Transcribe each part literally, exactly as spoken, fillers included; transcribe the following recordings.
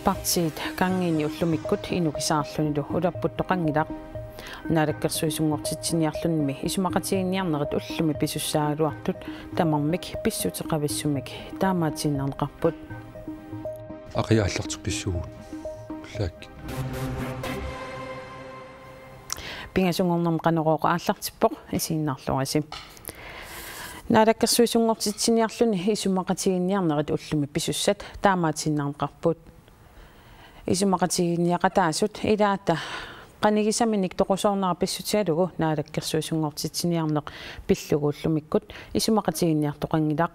Partiit kanngiinni ullumikkut inukisaarlunilu ulapputtoqanngilaq. Naalakkersuisunngortitsiniarlunimi isumaqatigiinniarnerit ullumi pisussaagaluartut tamarmik pissuteqavissumik taamaatiinnarneqarput. Aqagu aallarteqqissuugut. Ullaakkut. Pingasunngornermi Qanorooq aallartippoq, isiginnaarluarisi. Naalakkersuisunngortitsiniarluni isumaqatigiinniarnerit ullumi pisussat taamaatiinnarneqarput. Isumaqatigiinniaqataasut ilaata qanigisaminik toqusoornera pissutigalugu naalakkersuisunngortitsiniarneq pillugu ullumikkut isumaqatigiinniartoqanngilaq.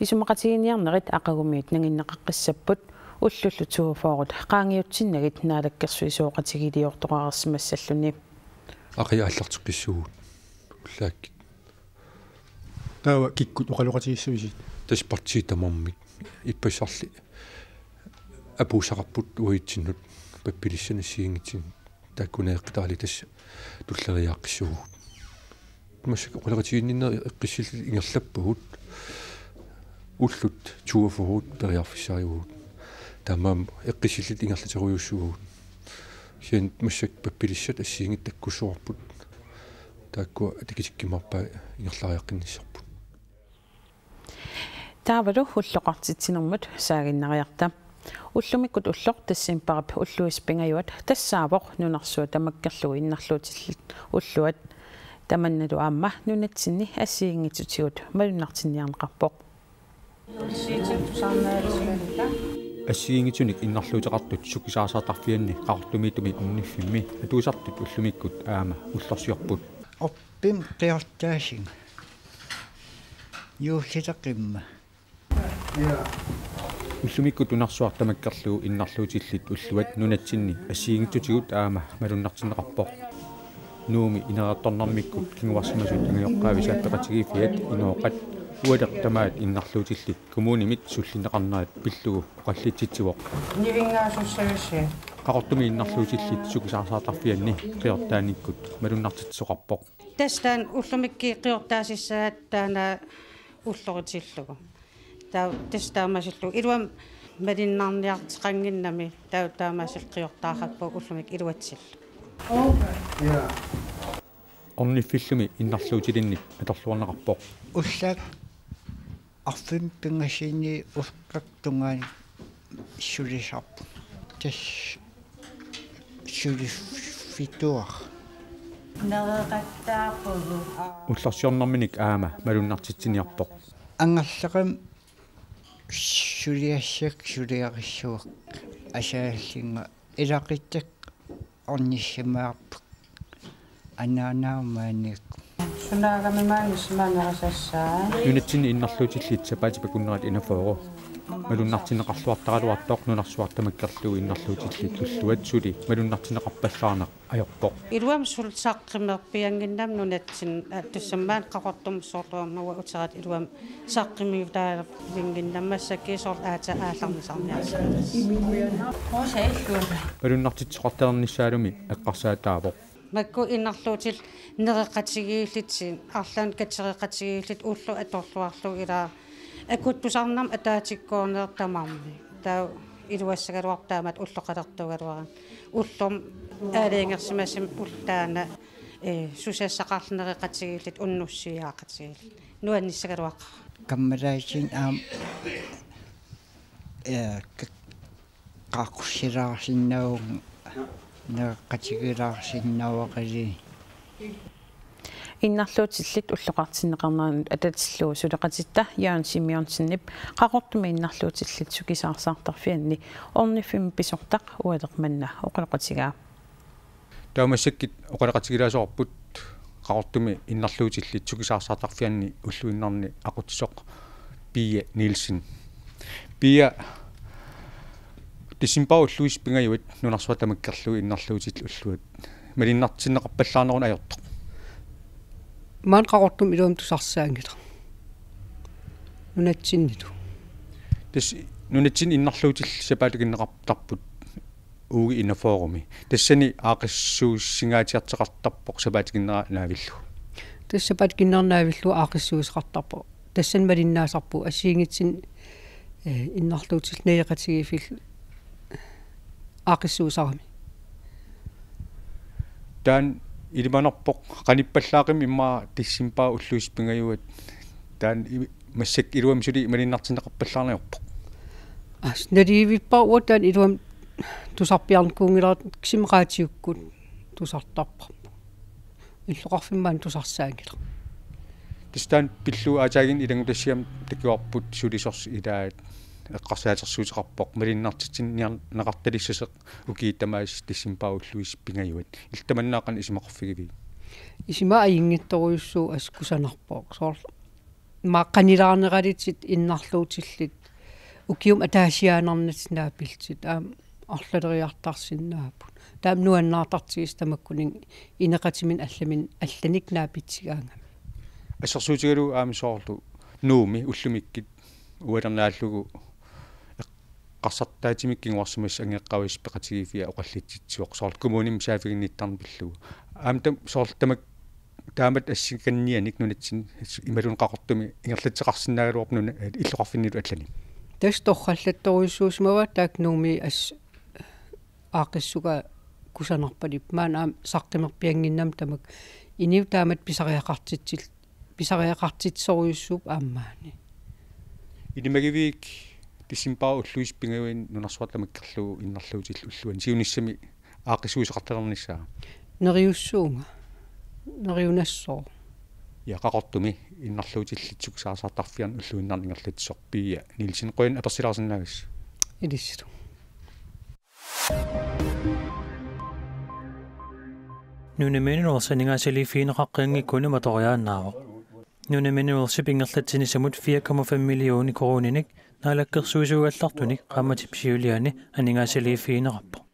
Isumaqatigiinniarnerit aqagumiit nanginneqaqqissapput, ullullu toogfyrre qaangiutsinnagit naalakkersuisooqatigiiliortoqarsimassalluni. Aqagu aallarteqqissuugut. Ullaakkut. Taava kikkut oqaloqatigissavisigit? Tassa partiit tamarmik. Ippassarli apuussaqarput uagutsinnut pappilissanik assigiinngitsunik. Taakkununnga eqqaali tassa tulleriiaaqqissuugut. Massakkut oqaloqatigiinninneri eqqissillutik ingerlappagut. Ullut toogfyrre periarfissarivagut. Taamaammat eqqissillutik ingerlaterujussuugut. Kisianni massakkut pappilissat assigiinngitsut takkussavarput. Taakkua takutikkumaarpaat ingerlariaqqinnissarput. Taavalu ulloqartitsinermut saaginnariarta. Ullumikkut ulloq decembarip ulluisa pingajuat tassaavoq nunarsuaq tamakkerlugu innarluutillit ulluat. Tamannalu aamma nunatsinni assigiinngitsutigut malunnartinniarneqarpoq. Assigiinngitsunik innarluuteqartut sukisaarsaartarfianni Qaqortumiittumi orniffimmi atuisartut ullumikkut aamma ullorsiorput. Orpim qiortaasinga. Juullitaqimma. Ullumikkut nunarsuaq tamakkerlugu innarluutillit ulluat nunatsinni assigiinngitsutigut aamma malunnartinneqarpoq. Nuummi ineriartornermikkut kinguarsimasut angajoqqaavisa peqatigiiffiat Inooqat ualeq tamaat innarluutillit kommunimit sullinneqarnerat pillugu oqallitsitsivoq. Nivingaasussavassi. Qaqortumi innarluutillit sukisaarsaartarfianni qiortaanikkut malunnartitsisoqarpoq. Tassa taanna ullumikkut qiortaasissagaat taanna ulloritillugu. Taa-, tassa taamaasillugu. Iluamik malinnaarniarteqannginnami taa-, taamaasillugu qiortaarput ullumikkut iluatsillugu. Orniffillumi innarluutilinnit atorluarneqarpoq. Ullaakkut arfineq-pingasuni ullaakkut tungaanut sulisarput. Tassa suliffittuaq. Nereqattaarpugut. Ullorsiornerminik aamma malunnartitsiniarpoq. Angerlarumik suliassakka suliarissavakka asaallunga ilaquttakka ornissimaarput. Anaanaarmaaniik. Sunaagami maani simanerasassaa. Nunatsinni innarluutillit sapaatip-akunnerat enogfyrre malunnartinneqarluartaraluartoq nunarsuaq tamakkerlugu innarluutillit ulluat suli malunnartinneqarpallaarneq ajorpoq. Iluamik suli saqqummerpiannginnami nunatsinni, aa, tassami Qaqortumi soorlu uanga uterat iluamik saqqummiutaalivinnginnami massakkut soorlu aatsaat aallarnisarniarsaat. Malunnartitsisoqartarnissaalumi eqqarsaataavoq. Makku innarluutillit nereqatigiillutik, arlaannik katereqatigiillutik ulloq atorluarlugu ilaa akuttusarnermik ataatsikkoorneq tamarmik. Taava iluassagaluarpoq taamatut ulloqalertuugaluarani. Ullormut aalajangersimasumik ulloq taanna, ee, susassaqarlutik nereqatigiillutik unnussiaqatigiillutik. Nuannissagaluaqaaq. Kammalaatigut aamma, ee, ka-, qaqorsilaarsinnaavunga, nereqatigilaarsinnaavaqali. Innarluutillit ulloqartinneqarneranut atatillugu suleqatitta Jørgen Simonsenip Qaqortumi innarluutillit sukisaarsaartarfianni orniffimmi pisortaq ualeq manna oqaloqatigaa. Taava massakkut oqaloqatigilaasoqarput Qaqortumi innarluutillit sukisaarsaartarfianni ulluinnarni aqutsisoq Pia Nielsen. Pia, decembarip ulluisa pingajuat nunarsuaq tamakkerlugu innarluutillit ulluat malunnartinneqarpallaarneranut ajortoq. Maani Qaqortumi iluamik tusarsaanngilaq. Nunatsinnilu. Tassa nunatsinni innarluutillit sapaatip-akunneqartarput uagut enogfyrremi. Tassani aaqqissuussigaatiartoqartarpoq sapaatip-akunnera naavillugu. Tassa sapaatip-akunnera naavillugu aaqqissuusseqartarpoq. Tassani malinnaasarpugut assigiinngitsunik, ee, innarluutillit najoqatigiiffillu aaqqissuusarami. Taanna ilimanarpoq qanippallaaqimmat immaqa decembarip ulluisa pingajuat. Taanna i-, massakkut iluamik suli malunnartinneqarpallaarneq ajorpoq. As naliivipparuat taanna iluamik tusarpiarnikuunngilara, kisianni raatiukkut tusartarparput. Illoqarfimmi maani tusarsaanngilaq. Tassa taanna pillugu aatsaat ilanngutassiami takuarput sulisorsi ilaat eqqarsaatersuuteqarpoq malunnartitsinniarneqartalissasoq ukiut tamaasa decembarip ulluisa pingajuat. Illit tamanna qanoq isumaqarfigiviuk? Isuma ajunngitsorujussuuvoq, assut kusanarpoq. Soorlu maaqqanilaarneralutit innarluutillit ukiumut ataasiaannarnatik naapillutit aamma arlaleriartarsinnaapput. Taama nuannaartartigisoq tamakkuninnga ineqatiminnik allamin-, allanik naapitsigaangami. Assersuutigalugu aamma soorlu Nuummi ullumikkut ualernaarlugu eqqarsartaatimik kinguarsimasoq angajoqqaavissap peqatigiiffia oqallitsitsivoq, soorlu kommunimut saaffiginnittarneq pillugu. Aamma taam-, soorlu tamakku taamatut assigiinngitsunik nunatsinni imaluunniit Qaqortumi ingerlatseqarsinnaagaluarpoq nuna-, illoqarfinnilu allanik. Tassa torrallattorujussuusimavaat taakku Nuummi as-, aaqqissugaa kusanarpaluppoq. Maani aamma saqqummerpiannginnami tamakku inuit taamatut pisariaqartitsil-, pisariaqartitsisorujussuupput aamma maani. Ilimagiviuk decembarip ulluisa pingajuanni nunarsuaq tamakkerlugu innarluutillit ulluanni siunissami aaqqissuusseqartalernissaa? Neriussuunga. Neriunassooq. Ja Qaqortumi innarluutillit sukkasaasaartarfianni ulluinnarni ingerlatsisoq Pia Nielsen, qujanaq apersilaarsinnaagassi. Ilissilu. Nunaminerals aningaasaliiffigineqaqqinngikkunik matoriaannaavoq. Nunamineralsip ingerlatsinissamut fire komma fem millioner koruuninik naalakkersuisuugallartunik qaammatip siuliani aningaasaliiffigineqarpoq.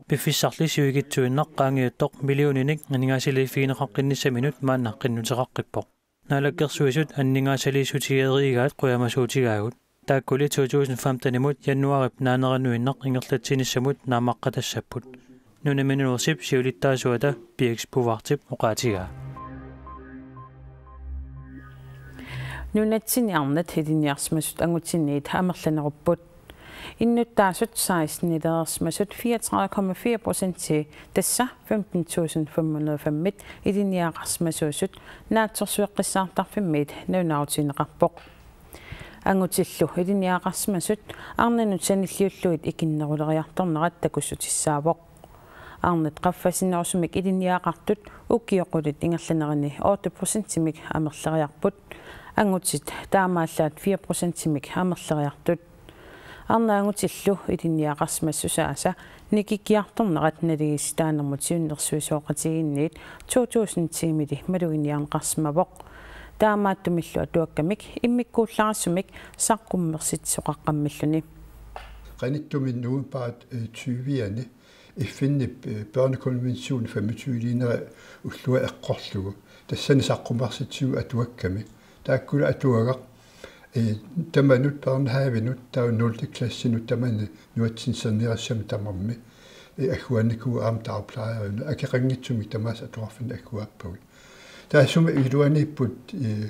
Piffissarli sivikitsuinnaq qaangiuttoq millioninik aningaasaliiffigineqaqqinnissaminut maanna qinnuteqaqqippoq. Naalakkersuisut aningaasaliissutigereeraat qujamasuutigaagut. Taakkuli to tusind femtenimut januaarip naanerannuinnaq ingerlatsinissamut naammaqqatassapput. Nunamineralsip siulittaasuata Pieks Puvartip oqaatigaa. Nunatsinni arnat ilinniarsimasut angutiniit amerlanerupput. Innuttaasut sekstenilereersimasut fireogtredive komma fire procenti, tassa femten tusind fem hundrede og fem-it ilinniagaqarsimasuusut Naatsorsueqqissaartarfimmiit nalunaarutigineqarpoq. Angutillu ilinniagaqarsimasut arnanut sanilliullugit ikinneruleriartornerat takussutissaavoq. Arnat qaffasinnerusumik ilinniagaqartut ukioq qulit ingerlanerini otte procentimik amerleriarput. Angutit taamaallaat fire procentimik amerleriartut. Arnat angutillu ilinniagaqarsimasut susaasa nikikkiartornerat naligiissitaanermut siunnersuisoqatigiinniit to tusind ti-mili maluginiarneqarsimavoq. Taamaattumillu atuakkamik immikkuullarissumik saqqummersitsisoqaqqammilluni. Qanittumi novembarip, øh, tyve-ani F N-ip, øh, børnekonvention femogtyve-liinera ullua eqqorlugu. Tassani saqqummersitsivoq atuakkami. Taakkulu atuagaq, øh, tamanut børnehavenut, taava nulte klassinut tamanut nuatsinserniassami tamarmi. Øh, agguaannikuuvoq aamma dagplejerinut. Akeqanngitsumik tamaasa atuarfinni agguaappagut. Taassuma iluaniipput, øh,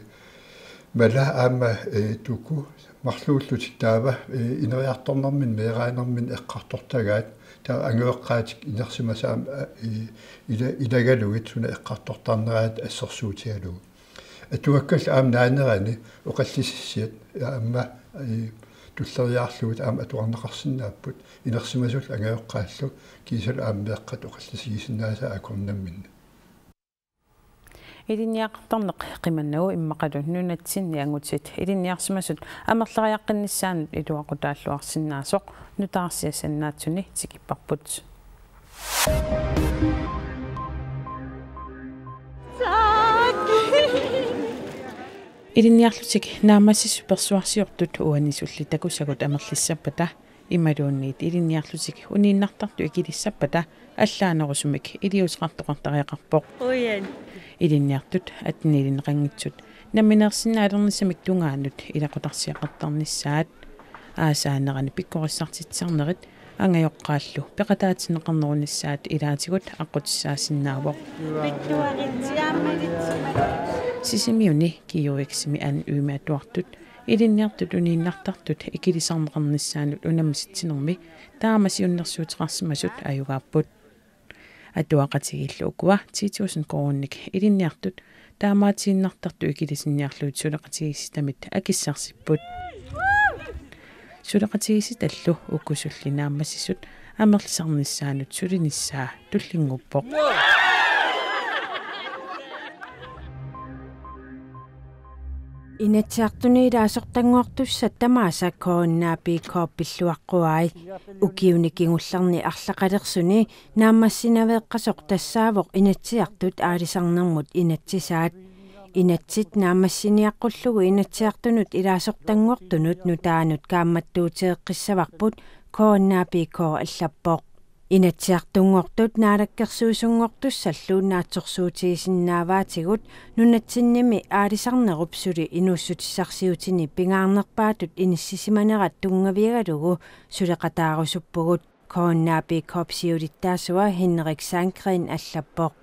Mala aamma, øh, Tuku marluullutik taava, øh, ineriartornerminni meeraanerminni eqqartortagaat, taava angajoqqaatik inersimasut aamma, øh, ila-, ilagalugit suna eqqartortarneraat assersuutigalugu. Atuakkallu aamma naanerani oqallisissiat aamma, øh, tulleriiaarlugit aamma atuarneqarsinnaapput, inersimasullu angajoqqaallu kiisalu aamma meeqqat oqallisigisinnaasaat akornamminni. Ilinniagaqartarneq qimannagu immaqalu nunatsinni angutit ilinniarsimasut amerleriaqqinnissaannut iluaqutaalluarsinnaasoq nutaarsiassat naatsuni tikipparput. Ilinniarlutik naammassisut persuarsiortut uani sulli takusagut amerlissappata imaluunniit ilinniarlutik uniinnartartut ikilissappata allaanerusumik iliuuseqartoqartariaqarpoq. Ujan. Ilinniartut attenilineqanngitsut nammineersinnaalernissamik tungaanut ilaqutarsiaqartarnissaat. Aasaanerani pikkorissartitsisarnerit angajoqqaallu peqataatinneqarnerunissaat ilaatigut aqqutissaasinnaavoq. Pittuaritsiaammalitsima. Sisimiuni G H X-imi N Y-mi atuartut ilinniartut uniinnartartut ikilisarneqarnissaannut unammisitsinermi taama siunnersuuteqarsimasut ajugaapput. Atuaqatigiillu ukua ti tusind koruuninik ilinniartut taamaatiinnartartut ikilisinniarlugit suleqatigiissitamit akissarsipput. Suleqatigiissitallu ukusulli naammassisut amerlisarnissaannut sulinissaa tullinnguuppoq. Inatsisartuni ilaasortanngortussat tamaasa K N A P K pilluaqquai. Ukiuni kingullerni arlaqalersuni naammassinaveeqqasoq tassaavoq Inatsisartut aalisarnermut inatsisaat. Inatsit naammassiniaqqullugu Inatsisartunut ilaasortanngortunut nutaanut kaammattuuteeqqissavarput, K N A P K allappoq. Inatsisartunngortut naalakkersuisunngortussallu naatsorsuutigisinnaavaatigut nunatsinnimi aalisarnerup suli inuussutissarsiutini pingaarnerpaatut inissisimanerat tunngavigalugu suleqataarusuppugut, K N A P K-p siulittaasua Henrik Sandgreen allappoq.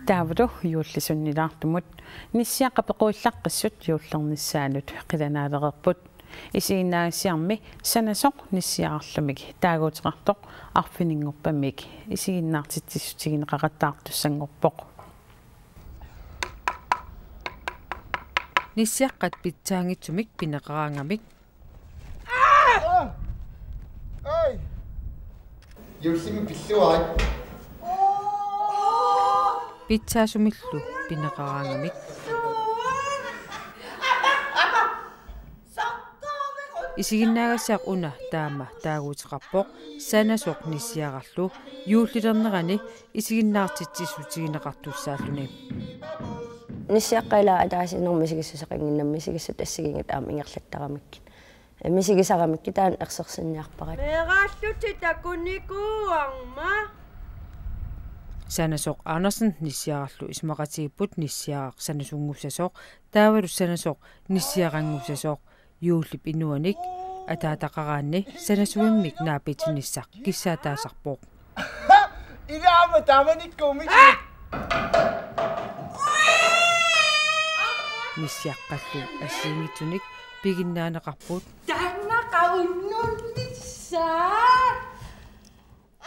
Taavalu juulli sunnilaartumut nissiaqqat peqquillaqqissut juullernissaannut qilanaalereerput. Isiginnaagassiarmi sanasoq nissiararlumik taaguuteqartoq arfininngorpamik isiginnaartitsissutigineqaqattaartussanngorpoq. Nissiaqqat pitsaanngitsumik pineqaraangamik. Ai! Juullimi pilluarit. Pitsaasumillu pineqaraangamik. Isiginnaagassiaq una taama taaguuteqarpoq sanasoq nissiararlu juullilernerani isiginnaartitsissutigineqartussaalluni. Nissiaqqat ilaat ataasiinnarmik misigissuseqannginnamik misigissut assigiinngitsut aamma ingerlattaramikkit. Misigisaramikkit taanna ersersinniarparat. Meeraallutit takunikuuarma. Sanasoq Andersen nissiararlu isumaqatigiipput nissiaraq sanasunnguussasoq, taavalu sanasoq nissiarannguussasoq. Juullip inuanik ataataqaraanni sanasuimmik naapitsinissaq kissaataasarpoq. Ilaama taamanikkuumik. Nissiaqqallu assigiinngitsunik piginnaaneqarput. Taanna qaunnuunnissaa.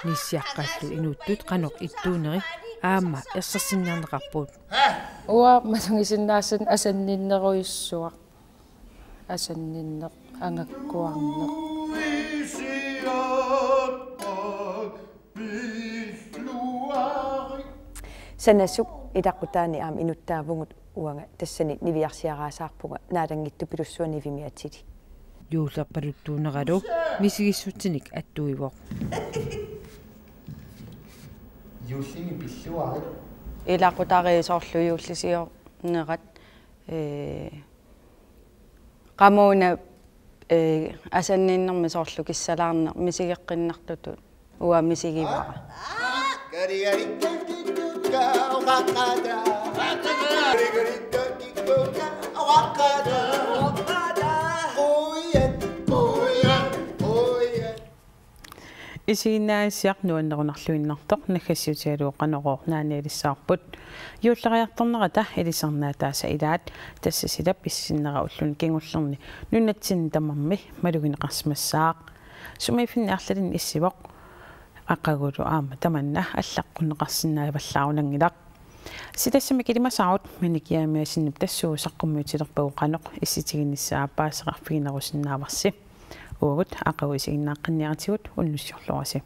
Nissiaqqallu inuuttut qanoq ittuuneri aamma ersersinniarneqarput. Uanga malugisinnaassanni asanninnerujussuaq. Asanninneq, angakkuarneq. Sanasuk ilaqutaani aamma inuttaavugut, uanga tassani niviarsiaraasaarpunga naalanngitsupilussuaq nivimiatili. Juullerpaluttuuneralu misigissutsinik attuivoq. Juullimi pilluarit. Ilaqutariit soorlu juullisiornerat, ee, qamuuna, ee, asanninnermi soorlu kissalaarneq misigeqqinnartutut uanga misigivara. Isiginnaagassiaq nuannerunarluinnartoq naggassiutigalugu Qanorooq naanialissavarput. Juulleriartornerata ilisarnaataasa ilaat, tassa silap issinnera ulluni kingullerni nunatsinni tamarmi malugineqarsimassaaq. Sumiiffinni arlalinni issivoq, aqagulu aamma tamanna allaqqunneqarsinnaavallaarunanngilaq. Silassamik ilimasaarut Minik Jeremiassenip tassuugu saqqummiutilerpagu qanoq issitiginissaa paasisaqarfiginerusinnaavarsi. Uagut aqagu isiginnaaqqinniartigut, unnussiorluarisi.